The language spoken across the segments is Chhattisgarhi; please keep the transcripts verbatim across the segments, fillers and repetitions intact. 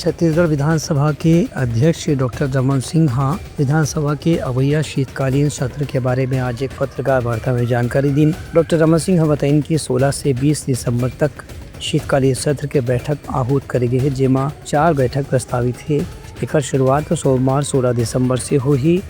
छत्तीसगढ़ विधानसभा के अध्यक्ष डॉक्टर रमन सिंह ह विधानसभा के अवैया शीतकालीन सत्र के बारे में आज एक पत्रकार वार्ता में जानकारी दीन। डॉक्टर रमन सिंह ह बताइन कि सोलह से बीस दिसंबर तक शीतकालीन सत्र के बैठक आहूत करे गे हे, जेमा चार बैठक प्रस्तावित हे। एकर शुरुआत तो सोमवार सोलह दिसंबर से होही।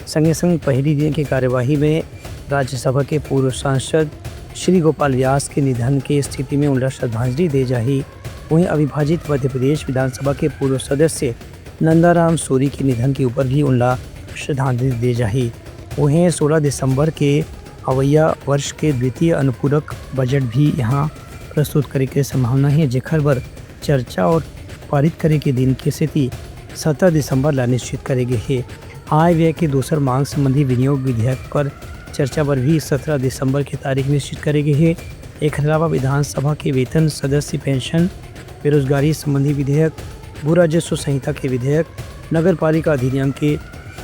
संगे संग पहली दिन के कार्यवाही में राज्यसभा के पूर्व सांसद श्री गोपाल व्यास के निधन के स्थिति में उनला श्रद्धांजलि दे जाही। वहीं अविभाजित मध्य प्रदेश विधानसभा के पूर्व सदस्य नंदाराम सूरी के निधन के ऊपर भी उनला श्रद्धांजलि दे जाही। वहीं सोलह दिसंबर के अवैया वर्ष के द्वितीय अनुपूरक बजट भी यहाँ प्रस्तुत करे के संभावना हे, जेखर बर चर्चा और पारित करे के दिन के सेती सत्रह दिसंबर ला निश्चित करे गे हे। आय व्यय के दूसर मांग संबंधी विनियोग विधेयक पर चर्चा बर भी सत्रह दिसंबर के तारीख निश्चित करे गे हे। एखर अलावा विधानसभा के वेतन, सदस्य पेंशन, बेरोजगारी संबंधी विधेयक, भू राजस्व संहिता के विधेयक, नगर पालिका अधिनियम के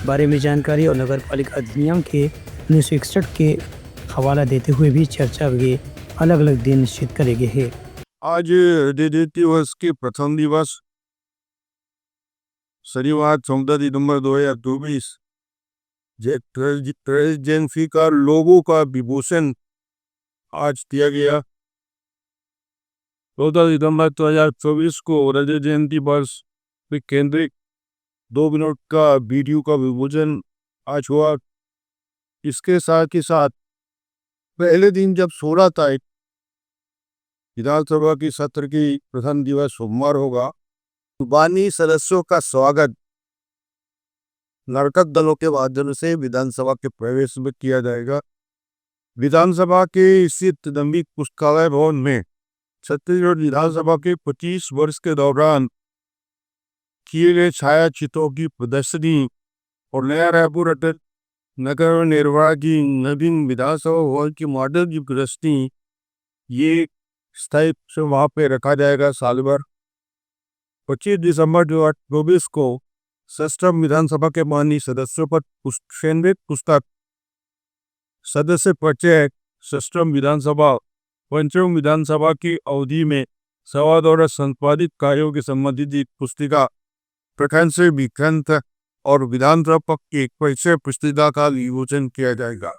बारे में जानकारी और नगर पालिका अधिनियम के उन्नीस सौ इकसठ के हवाला देते हुए भी चर्चा के अलग-अलग दिन निश्चित करे गे हे। आज हृदय जयंती वर्ष के प्रथम दिवस शनिवार चौदह दिसंबर दो हज़ार चौबीस, जे ट्रेज-, ट्रेजजेंसी का लोगों का विमोचन आज किया गया। चौदह दिसंबर दो हज़ार चौबीस को रजत जयंती वर्ष पे केंद्रित दो मिनट का वीडियो का विमोचन आज हुआ। इसके साथ ही साथ पहले दिन जब सोलह तारीख विधानसभा की सत्र की प्रथम दिवस सोमवार होगा, जुबानी सदस्यों का स्वागत नाटक दलों के माध्यम से विधानसभा के प्रवेश में किया जाएगा। विधानसभा के स्थित नवीन पुस्तकालय भवन में छत्तीसगढ़ विधानसभा के पच्चीस वर्ष के दौरान किए गए छाया चित्रों की प्रदर्शनी और नया रायपुर अटल नगर में निर्माण की नवीन विधानसभा भवन की मॉडल की प्रदर्शनी, ये स्थायी रूप से वहाँ पे रखा जाएगा साल भर। पच्चीस दिसंबर दो हज़ार चौबीस को सत्रम विधानसभा के माननीय सदस्यों पर पुस-, केंद्रित पुस्तक सदस्य परिचय, सत्रम विधानसभा, पंचम विधानसभा की अवधि में सभा द्वारा संपादित कार्यों के संबंधित एक पुस्तिका, प्रखंड से विखंड और विधानसभा पक्ष की एक परिचय पुस्तिका का विमोचन किया जाएगा।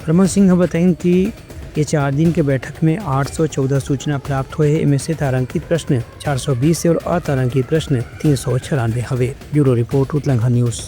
रमन सिंह ह बताइन कि ये चार दिन के बैठक में आठ सौ चौदह सूचना प्राप्त होए हे, एमे से तारांकित प्रश्न चार सौ बीस हे और अतारांकित प्रश्न तीन सौ छियानवे हवे। Bureau report, Utlangha news.